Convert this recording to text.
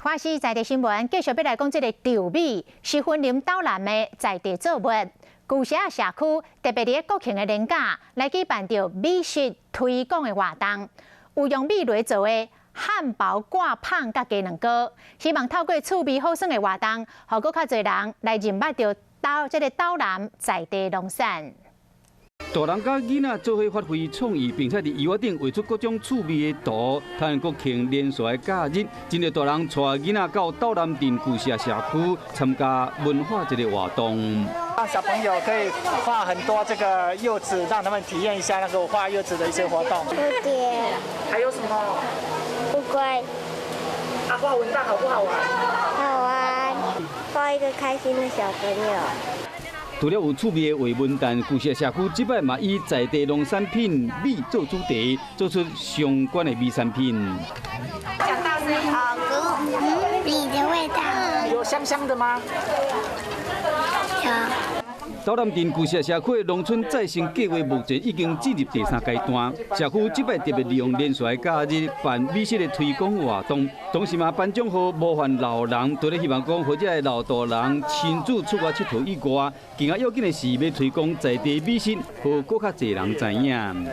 華視在地新聞繼續欲來講，這个稻米是雲林斗南的在地作物。舊社社區特別佇國慶的連假來舉辦著美食推廣的活動，有用米來做的漢堡掛麭佮雞卵糕，希望透過趣味好耍的活動，予閣較濟人來認捌著斗這个斗南在地農產。大人佮囡仔做伙發揮創意，並且佇椅仔頂畫出各種趣味的圖，趁國慶連續的假日，真濟大人帶囡仔到斗南鎮舊社社區參加文化節的活動。讓小朋友可以畫很多這個柚子，讓他們體驗一下那個畫柚子的一些活動。蝴蝶。還有什麼？烏龜。啊，畫文旦好不好玩？好玩，畫一個開心的小朋友。除了有趣味的畫文旦，舊社社區這擺嘛以在地農產品米做主題，做出相關的米產品。講大聲。好，米的味道。有香香的嗎？有。斗南鎮舊社社區的農村再生計劃目前已經進入第三階段，社區這擺特別利用連續的假日辦美食的推廣活動，同時嘛頒獎予模範老人，除了希望講予這个老大人親自出外𨑨迌以外，更加要緊的是欲推廣在地美食，予閣較濟人知影。